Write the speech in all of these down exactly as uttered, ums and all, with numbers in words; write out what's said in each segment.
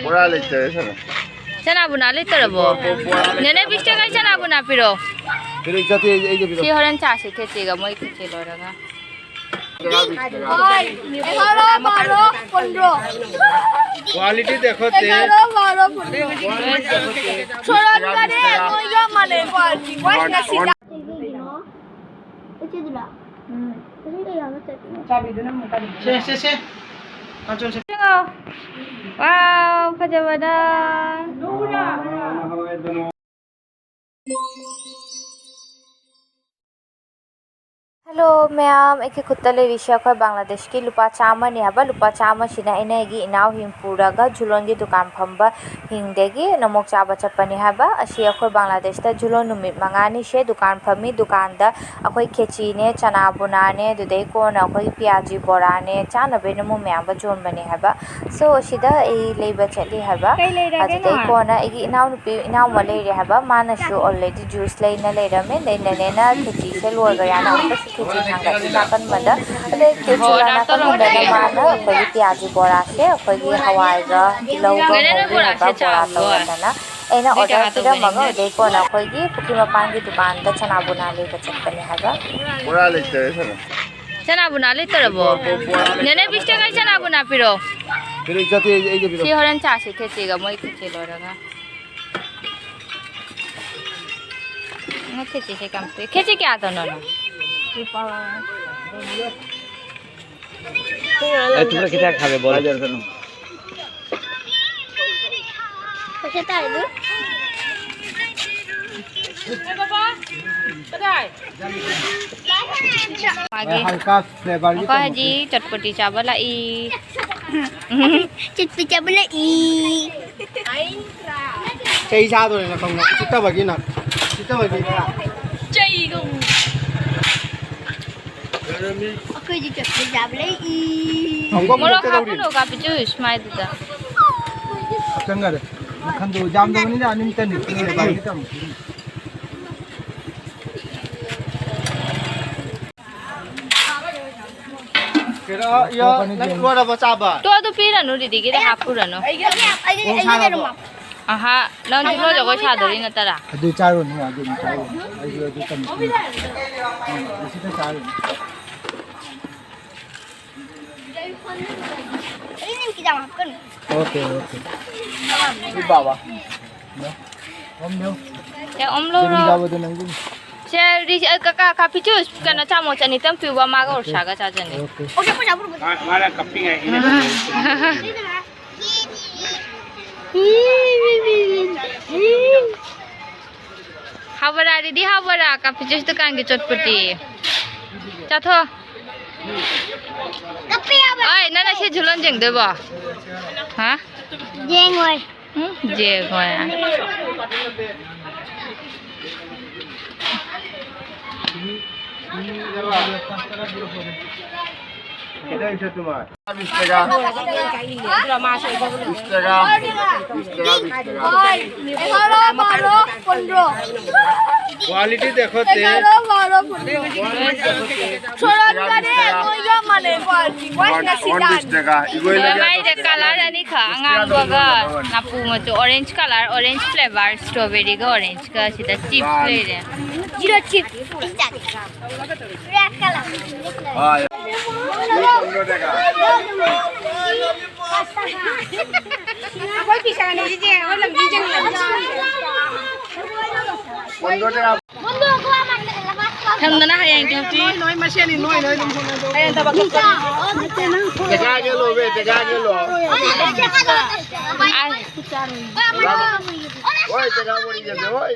ꯕꯣꯔꯥ ꯂꯩꯇꯔꯦ ꯁꯥꯔ꯫ ꯆꯅꯥꯕꯨꯅꯥ ꯂꯩꯇꯔꯕꯣ? ꯕꯣ-, ꯕꯣ-, ꯕꯣꯔꯥ ꯂꯩꯇꯔꯦ꯫ ꯅꯦꯅꯦ ꯕꯤꯁꯇꯦꯛ, ꯑꯩ ꯆꯅꯥꯕꯨꯅꯥ ꯄꯤꯔꯛꯑꯣ꯫ ꯄꯤꯔꯛꯑꯣ, ꯏꯆꯥꯊꯣꯏ, ꯑꯩ, ꯑꯩꯒ ꯄꯤꯔꯛꯑꯣ꯫ ꯁꯤ ꯍꯣꯔꯦꯟ ꯆꯥꯁꯤ ꯈꯦꯆꯤꯒ, ꯃꯣꯏ ꯈꯦꯆꯤ ꯂꯣꯏꯔꯒ꯫ ꯍꯣꯏ, এঘাৰ, বাৰ, পোন্ধৰ। কোৱালিটি দেখো তে। এঘাৰ, বাৰ, পোন্ধৰ। চৰণ মানে, মই ইয়াত মানে, কোৱালিটি, মই নাচিলা। ꯁꯦ, ꯁꯦ, ꯁꯦ꯫ ꯑꯥ, ꯆꯠꯂꯁꯦ꯫ Wow, ꯐꯖꯕꯗ꯫ Hello ꯃꯌꯥꯝ, ꯑꯩꯒꯤ ꯈꯨꯠꯇ ꯂꯩꯔꯤꯁꯦ ꯑꯩꯈꯣꯏ ꯕꯪꯒ꯭ꯂꯥꯗꯦꯁꯀꯤ ꯂꯨꯄꯥ ꯆꯥꯝꯃꯅꯤ ꯍꯥꯏꯕ꯫ ꯂꯨꯄꯥ ꯆꯥꯝꯃꯁꯤꯅ ꯑꯩꯅ ꯑꯩꯒꯤ ꯏꯅꯥꯎ ꯍꯤꯡ ꯄꯨꯔꯒ ꯖꯨꯂꯣꯟꯒꯤ ꯗꯨꯀꯥꯟ ꯐꯝꯕ ꯍꯤꯡꯗꯒꯤ ꯅꯃꯣꯛ ꯆꯥꯕ ꯆꯠꯄꯅꯤ ꯍꯥꯏꯕ꯫ ꯑꯁꯤ ꯑꯩꯈꯣꯏ ꯕꯪꯒ꯭ꯂꯥꯗꯦꯁꯇ ꯖꯨꯂꯣꯟ ꯅꯨꯃꯤꯠ ꯃꯉꯥꯅꯤꯁꯦ ꯗꯨꯀꯥꯟ ꯐꯝꯃꯤ꯫ ꯗꯨꯀꯥꯟꯗ ꯑꯩꯈꯣꯏ ꯈꯦꯆꯤꯅꯦ, ꯆꯅꯥ ꯕꯨꯅꯥꯅꯦ, ꯑꯗꯨꯗꯩ ꯀꯣꯟꯅ ꯑꯩꯈꯣꯏꯒꯤ ꯄꯤꯌꯥꯖꯤ ꯕꯣꯔꯥꯅꯦ, ꯆꯥꯅꯕꯩꯅ ꯃꯣꯏ ꯃꯌꯥꯝꯒ ꯌꯣꯟꯕꯅꯦ ꯍꯥꯏꯕ꯫ So, ꯁꯤꯗ ꯑꯩ ꯂꯩꯕ ꯆꯠꯂꯤ ꯍꯥꯏꯕ꯫ ꯀꯩ ꯂꯩꯔꯒꯦ ꯑꯗꯨꯗꯩ ꯅꯣꯏ? ꯀꯣꯟꯅ ꯑꯩꯒꯤ ꯏꯅꯥꯎꯅꯨꯄꯤ, ꯏꯅꯥꯎ ꯑꯃ ꯂꯩꯔꯦ ꯍꯥꯏꯕ, ꯃꯥꯅꯁꯨ already juice ꯂꯩꯅ ꯂꯩꯔꯝꯃꯦ꯫ ꯑꯗꯩ ꯅꯦꯅꯦꯅ ꯈꯦꯆꯤꯁꯦ ꯂꯣꯏꯈ꯭ꯔꯦꯅ ꯑꯃꯨꯛꯀꯁꯨ ꯈꯦꯆꯤ ꯊꯥꯡꯒꯠꯂꯤ ꯅꯥꯀꯟꯕꯗ꯫ ꯑꯗꯩ ꯈꯦꯆꯤ ꯅꯥꯀꯟꯕꯗꯅ ꯃꯥꯅ ꯑꯩꯈꯣꯏꯒꯤ ꯄꯤꯌꯥꯖꯤ ꯕꯣꯔꯥꯁꯦ ꯑꯩꯈꯣꯏꯒꯤ ꯍꯋꯥꯏꯒ ꯇꯤꯜꯍꯧꯒ ꯉꯧꯕꯤ ꯍꯥꯏꯕ ꯕꯣꯔꯥ ꯇꯧꯗꯅ ꯑꯩꯅ order ꯄꯤꯔꯝꯃꯒ ꯑꯗꯩ ꯀꯣꯟꯅ ꯑꯩꯈꯣꯏꯒꯤ ꯄꯨꯈ꯭ꯔꯤ ꯃꯄꯥꯟꯒꯤ ꯗꯨꯀꯥꯟꯗ ꯆꯅꯥ ꯕꯨꯅꯥ ꯂꯩꯕ ꯆꯠꯄꯅꯦ ꯍꯥꯏꯕ꯫ ꯕꯣꯔꯥ ꯂꯩꯇꯔꯦ ꯁꯥꯔ꯫ ꯆꯅꯥ ꯕꯨꯅꯥ ꯂꯩꯇꯔꯕꯣ? ꯕꯣ-, ꯕꯣꯔꯥ ꯂꯩꯇꯔꯦ꯫ ꯅꯦꯅꯦ ꯕꯤꯁꯇꯦꯛ, ꯑꯩ ꯆꯅꯥ ꯕꯨꯅꯥ ꯄꯤꯔꯛꯑꯣ꯫ ꯄꯤꯔꯛꯑꯣ, ꯏꯆꯥꯊꯣꯏ, ꯑꯩ, ꯑꯩꯒ ꯁꯤ ꯄꯤꯔꯛꯑꯣ꯫ ꯍꯣꯔꯦꯟ ꯆꯥꯁꯤ ꯈꯦꯆꯤꯒ, ꯃꯣꯏ ꯈꯦꯆꯤ ꯂꯣꯏꯔꯒ꯫ ꯎꯝ, ꯈꯦꯆꯤꯁꯦ ꯀꯌꯥꯝ ꯄꯤ-, ꯈꯦꯆꯤ ꯀꯌꯥ ꯇꯧꯅꯣ? ꯑꯩ ꯊꯨꯝꯂ ꯈꯤꯇꯪ ꯈꯥꯃꯦꯟ ꯕꯣꯔꯥ꯫ ꯄꯩꯁꯥ ꯇꯥꯔꯦ ꯑꯗꯨ꯫ ꯃꯥꯒꯤ ꯍꯜꯀꯥ ꯐ꯭ꯂꯦꯚꯔꯒꯤ ꯑꯩꯈꯣꯏ ꯍꯧꯖꯤꯛ ꯆꯠꯄꯇꯤ ꯆꯥꯕ ꯂꯥꯛꯏ꯫ ꯆꯠꯄ ꯆꯥꯕ ꯂꯥꯛꯏ꯫ ꯆꯩ ꯆꯥꯗꯣꯔꯦ ꯅꯈꯣꯡꯅ꯫ ꯎꯁꯤꯠꯇꯕꯒꯤ ꯅꯪ꯫ ꯎꯁꯤꯠꯇꯕꯒꯤ꯫ ꯆꯩꯗꯣ꯫ ꯑꯩꯈꯣꯏꯗꯤ ꯆꯠꯄ ꯆꯥꯕ ꯂꯩ꯫ ꯑꯃꯨꯛꯀ ꯃꯣꯔꯣꯛ ꯄꯨꯊꯣꯛꯀꯗꯧꯔꯤ꯫ ꯍꯥꯞꯄꯨꯅꯣ ꯀꯥ ꯄꯤꯆꯨ ꯁꯨꯃꯥꯏꯗꯨꯗ꯫ ꯆꯪꯒꯔꯦ꯫ ꯃꯈꯟꯗꯣ ꯌꯥꯝꯗꯕꯅꯤꯅ ꯑꯅꯤꯇꯅꯤ꯫ ꯂꯩꯕꯥꯏꯒꯤ ꯇꯧꯅꯤ꯫ ꯀꯩꯅꯣ ꯌꯣ, ꯅꯪ ꯂꯣꯏꯔꯕꯣ ꯆꯥꯕ? ꯇꯣ, ꯑꯗꯨ ꯄꯤꯔꯅꯨ, ꯗꯤꯗꯤꯒꯤꯗꯤ ꯍꯥꯞꯄꯨꯔꯅꯨ꯫ ꯑꯩꯒꯤ, ꯑꯩꯒꯤ, ꯑꯩꯒꯤ ꯌꯦꯔꯨꯝ ꯍꯥꯞꯄꯣ꯫ ꯑꯍꯥ, ꯅꯪ ꯖꯨꯂꯣ ꯖꯒꯣꯏ ꯁꯥꯗꯣꯔꯤ ꯅꯠꯇꯔꯥ? ꯑꯗꯨ ꯆꯥꯔꯨꯅꯨ, ꯑꯗꯨ ꯆꯥꯔꯨꯅꯨ꯫ ꯑꯩꯁꯨ ꯑꯗꯨ ꯇꯝꯃꯛꯈꯤꯅꯤ꯫ ꯎꯝ, ꯑꯁꯤꯗ ꯆꯥꯔꯨꯅꯨ꯫ ꯑꯩ ꯅꯤꯝꯀꯤ ꯌꯥꯝ ꯍꯥꯞꯀꯅꯨ꯫ Okay, okay. ꯁꯤ ꯕꯥꯕꯥ꯫ ꯅꯣ? ꯑꯣꯝ ꯅꯣ꯫ ꯁꯦ, ꯑꯣꯝ ꯂꯧꯔꯣ꯫ ꯌꯦꯔꯨꯝ ꯆꯥꯕꯗꯣ ꯅꯪꯒꯤꯅꯤ꯫ ꯁꯦ, ꯔꯤ-, ꯑ, ꯀꯀꯥ, ꯀꯥ ꯄꯤꯆꯨꯁ, ꯀꯩꯅꯣ, ꯆꯥꯃꯁ ꯑꯅꯤꯇꯪ ꯄꯤꯌꯨꯕ, ꯃꯥꯒ ꯑꯣꯀꯦ꯫ ꯑꯣꯔꯁꯥꯒ ꯆꯥꯖꯅꯤ꯫ ꯑꯣꯀꯦ꯫ ꯃꯥ-, ꯃꯥꯅ ꯀꯞꯄꯤꯉꯩ ꯑꯩꯅ ꯍꯥꯎꯕꯔꯥ, ꯔꯤꯗꯤ ꯍꯥꯎꯕꯔꯥ? ꯀꯥ ꯄꯤꯆꯨꯁ ꯗꯨꯀꯥꯟꯒꯤ ꯆꯠꯄꯇꯤ꯫ ꯆꯥꯊꯣꯛ꯫ ꯀꯞꯄꯦ ꯍꯥꯏꯕ꯫ ꯑꯣꯏ, ꯅꯪꯅ ꯁꯤ ꯖꯨꯂꯣꯟ ꯌꯦꯡꯗꯣꯏꯕꯣ? ꯍꯥ? ꯌꯦꯡꯉꯣꯏ꯫ ꯎꯝ, ꯌꯦꯡꯉꯣꯏ꯫ এটা হচ্ছে তোমার। বিশ টাকা। বিশ টাকা। বিশ টাকা, বিশ টাকা। এগারো, বারো, পনেরো। কোয়ালিটি দেখো তে। এগারো, বারো, পনেরো। চুড়ান্ত করে ওই যে মানে কোয়ালিটি, ওয়ান বিশ টাকা। এগুলো লাগে। ꯃꯥꯏꯗ ꯀꯂꯔ ꯑꯅꯤꯈꯛ, ꯑꯉꯥꯡꯕꯒ ꯅꯥꯄꯨ ꯃꯆꯨ, ꯑꯣꯔꯦꯟꯖ ꯀꯂꯔ, ꯑꯣꯔꯦꯟꯖ ꯐ꯭ꯂꯦꯚꯔ, ꯁ꯭ꯇ꯭ꯔꯣꯕꯦꯔꯤꯒ ꯑꯣꯔꯦꯟꯖꯀ ꯁꯤꯗ ꯆꯤꯞꯁ ꯂꯩꯔꯦ꯫ Zero chips. Red colour. ꯍꯣꯏ꯫ ꯑꯩꯈꯣꯏ ꯄꯩꯁꯥꯅꯤ ꯁꯤꯁꯦ, ꯑꯩꯈꯣꯏ ꯂꯝꯕꯤ ꯆꯪꯉꯛꯑꯗꯤ꯫ ꯄꯟꯗ꯭ꯔꯣ ꯇꯔꯥ꯫ ꯊꯝꯗꯅ ꯍꯌꯦꯡ ꯗ꯭ꯌꯨꯇꯤ꯫ ꯅꯣꯏ ꯃꯁꯦꯟꯅꯤ, ꯅꯣꯏ, ꯅꯣꯏ ꯑꯗꯨꯝ ꯍꯣꯠꯅꯖꯧ꯫ ꯍꯌꯦꯡ ꯊꯕꯛ ꯆꯠꯀꯅꯤ꯫ ꯇꯦꯀꯥꯒꯦ ꯂꯣ, ꯕꯦ, ꯇꯦꯀꯥꯒꯦ ꯂꯣ꯫ ꯑꯥꯏ꯫ ꯍꯣꯏ, ꯇꯦꯀꯥ ꯕꯣꯔꯤ ꯆꯠꯁꯦ, ꯍꯣꯏ꯫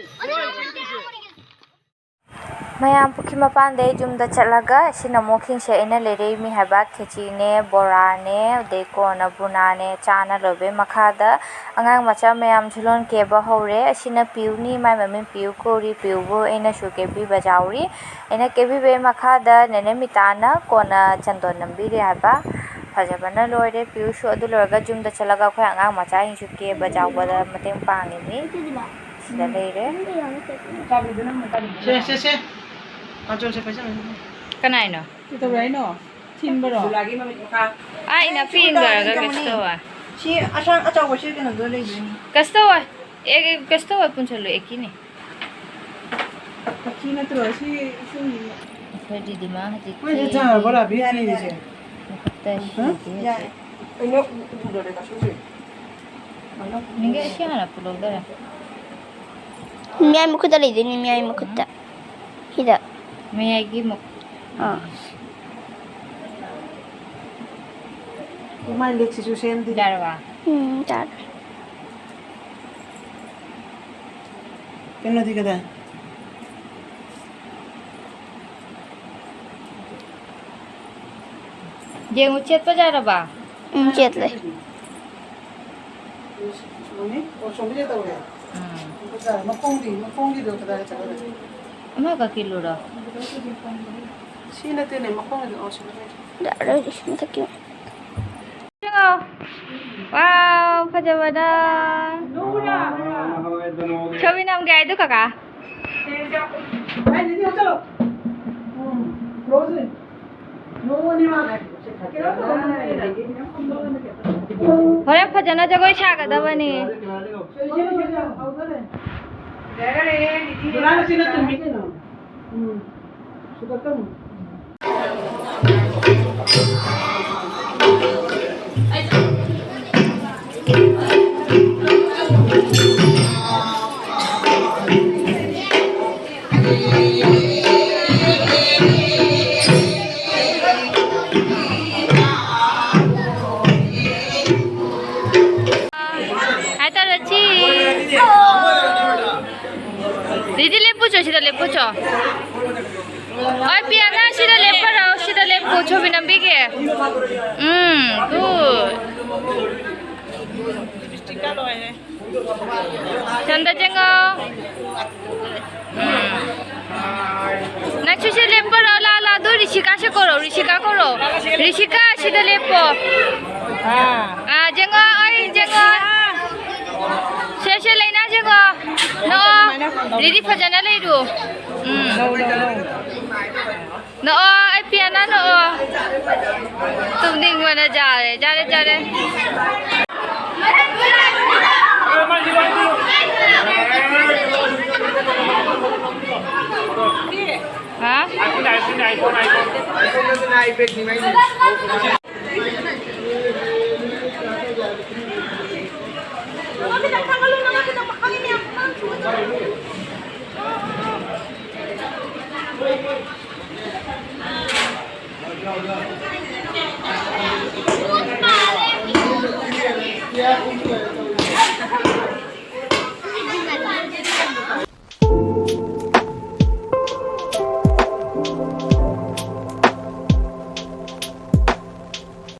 ꯃꯌꯥꯝ ꯄꯨꯈ꯭ꯔꯤ ꯃꯄꯥꯟꯗꯩ ꯌꯨꯝꯗ ꯆꯠꯂꯒ ꯁꯤꯅ ꯑꯃꯨꯛ ꯈꯤꯡꯁꯦ ꯑꯩꯅ ꯂꯩꯔꯛꯏꯃꯤ ꯍꯥꯏꯕ ꯈꯦꯆꯤꯅꯦ, ꯕꯣꯔꯥꯅꯦ, ꯑꯗꯩ ꯀꯣꯟꯅ ꯕꯨꯅꯥꯅꯦ ꯆꯥꯅ ꯂꯣꯏꯕꯩ ꯃꯈꯥꯗ ꯑꯉꯥꯡ ꯃꯆꯥ ꯃꯌꯥꯝꯁꯨ ꯂꯣꯟ ꯀꯦꯕ ꯍꯧꯔꯦ꯫ ꯑꯁꯤꯅ ꯄꯤꯌꯨꯅꯤ, ꯃꯥꯏ ꯃꯃꯤꯡ ꯄꯤꯌꯨ ꯀꯧꯔꯤ꯫ ꯄꯤꯌꯨꯕꯨ ꯑꯩꯅꯁꯨ ꯀꯦꯕꯤꯕ ꯌꯥꯎꯔꯤ꯫ ꯑꯩꯅ ꯀꯦꯕꯤꯕꯩ ꯃꯈꯥꯗ ꯅꯦꯅꯦ ꯃꯤꯇꯥꯅ ꯀꯣꯟꯅ ꯆꯟꯗꯣꯟ ꯅꯝꯕꯤꯔꯤ ꯍꯥꯏꯕ꯫ ꯐꯖꯕꯅ ꯂꯣꯏꯔꯦ꯫ ꯄꯤꯌꯨꯁꯨ ꯑꯗꯨ ꯂꯣꯏꯔꯒ ꯌꯨꯝꯗ ꯆꯠꯂꯒ ꯑꯩꯈꯣꯏ ꯑꯉꯥꯡ ꯃꯆꯥꯁꯤꯡꯁꯨ ꯀꯦꯕ ꯌꯥꯎꯕꯗ ꯃꯇꯦꯡ ꯄꯥꯡꯉꯤꯃꯤ꯫ ꯁꯤꯗ ꯂꯩꯔꯦ꯫ ꯁꯦ, ꯁꯦ, ꯁꯦ꯫ ꯀꯥꯖꯣꯜꯁꯦ ꯄꯩꯁꯥ ꯂꯩꯔꯦ꯫ ꯀꯅꯥꯏꯅꯣ? ꯀꯩꯗꯧꯔꯦ ꯍꯥꯏꯅꯣ? ꯊꯤꯟꯕꯔꯣ? ꯑꯥ, ꯏꯅꯥꯛꯄꯤ ꯏꯟꯈ꯭ꯔꯒ ꯀꯩꯁꯨ ꯇꯧꯔꯣꯏ꯫ ꯁꯤ ꯑꯁꯥꯡ ꯑꯆꯧꯕꯁꯤ ꯀꯩꯅꯣꯗꯣ ꯂꯩꯗꯣꯏꯅꯤ꯫ ꯀꯩꯁꯨ ꯇꯧꯔꯣꯏ꯫ ꯑꯦ, ꯀꯩꯁꯨ ꯇꯧꯔꯣꯏ, ꯄꯨꯟꯁꯜꯂꯨ, ꯑꯦꯀꯤꯅꯤ꯫ ꯑꯦꯀꯤ ꯅꯠꯇ꯭ꯔꯣ? ꯁꯤ ꯏꯁꯤꯡꯁꯤ꯫ ꯑꯩꯈꯣꯏ ꯗꯤꯗꯤꯃꯥ ꯍꯧꯖꯤꯛ ꯃꯣꯏꯁꯦ ꯆꯥꯔꯕꯣ, ꯔꯥꯕꯤ? ꯌꯥꯔꯦ, ꯌꯥꯔꯦ꯫ ꯃꯈꯨꯠꯇ ꯍꯥ? ꯁꯤꯗꯤ ꯌꯥꯔꯦ꯫ ꯍꯧꯖꯤꯛ꯫ ꯑꯩꯅ ꯎ-, ꯎꯗꯔꯦ ꯀꯩꯁꯨ꯫ ꯅꯤꯡꯒꯦ, ꯁꯤ ꯍꯥꯟꯅ ꯄꯨꯂꯧꯗꯔꯦ꯫ ꯃꯌꯥꯏ ꯃꯈꯨꯠꯇ ꯂꯩꯗꯣꯏꯅꯤ, ꯃꯌꯥꯏ ꯃꯈꯨꯠꯇ꯫ ꯁꯤꯗ꯫ ꯃꯌꯥꯏꯒꯤ ꯃꯨꯛ꯫ ꯑꯥ꯫ ꯃꯥꯏ ꯂꯤꯛꯁꯤꯁꯨ ꯁꯦꯝꯗ꯭ꯔꯤ꯫ ꯌꯥꯔꯕ? ꯎꯝ, ꯌꯥꯔꯦ꯫ ꯀꯩꯅꯣꯗꯤ ꯀꯗꯥꯏ? ꯌꯦꯡꯉꯨ, ꯆꯦꯠꯄ ꯌꯥꯔꯕ? ꯎꯝ, ꯆꯦꯠꯂꯦ꯫ ꯎꯝ꯫ ꯃꯈꯣꯡꯗꯤ, ꯃꯈꯣꯡꯒꯤꯗꯣ ꯀꯗꯥꯏ ꯆꯠꯈ꯭ꯔꯦ? ꯑꯃꯈꯛ ꯀꯤꯂꯣꯔꯣ? ꯁꯤ ꯅꯠꯇꯦꯅꯦ, ꯃꯈꯣꯡꯒꯤꯗꯣ꯫ ꯑꯣ, ꯁꯤ ꯂꯩꯔꯦ꯫ ꯌꯥꯔꯦ, ꯁꯤ ꯃꯊꯛꯀꯤ꯫ ꯋꯥꯎ, ꯐꯖꯕꯗ꯫ ꯁꯣꯕꯤ ꯅꯝꯒꯦ ꯍꯥꯏꯗꯨ, ꯀꯀꯥ? ꯍꯣꯔꯦꯟ ꯐꯖꯅ ꯖꯒꯣꯏ ꯁꯥꯒꯗꯕꯅꯤ꯫ ꯍꯥꯏ ꯇꯥꯔꯦ, ꯆꯤ꯫ ꯗꯤꯗꯤ, ꯂꯦꯞꯄꯨꯆꯣ, ꯁꯤꯗ ꯂꯦꯞꯄꯨꯆꯣ꯫ ꯍꯣꯏ, ꯄꯤꯌꯥꯅ, ꯁꯤꯗ ꯂꯦꯞꯄꯔꯣ, ꯁꯤꯗ ꯂꯦꯞꯄꯨ, ꯁꯣꯕꯤ ꯅꯝꯕꯤꯒꯦ꯫ ꯎꯝ, good꯫ ꯆꯟꯗ ꯆꯪꯉꯣ꯫ ꯎꯝ꯫ ꯅꯪꯁꯨ ꯁꯤ ꯂꯦꯞꯄꯔꯣ? ꯂꯥ, ꯂꯥ, ꯑꯗꯨ ꯔꯤꯁꯤꯀꯥꯁꯦ ꯀꯧꯔꯣ, ꯔꯤꯁꯤꯀꯥ ꯀꯧꯔꯣ꯫ ꯔꯤꯁꯤꯀꯥ, ꯁꯤꯗ ꯂꯦꯞꯄꯣ꯫ ꯑꯥ꯫ ꯑꯥ, ꯌꯦꯡꯉꯣ, ꯑꯩ ꯌꯦꯡꯉꯣ꯫ ꯁꯦ, ꯁꯦ, ꯂꯩꯅꯥ ꯌꯦꯡꯉꯣ꯫ ꯅꯣ꯫ ꯔꯤꯗꯤ ꯐꯖꯅ ꯂꯩꯔꯨ꯫ ꯎꯝ꯫ ꯅꯣꯛꯑꯣ, ꯑꯩ ꯄꯤꯌꯥꯅ ꯅꯣꯛꯑꯣ꯫ ꯇꯨꯝꯅꯤꯡꯕꯅ ꯌꯥꯔꯦ, ꯌꯥꯔꯦ, ꯌꯥꯔꯦ꯫ ꯍꯥ?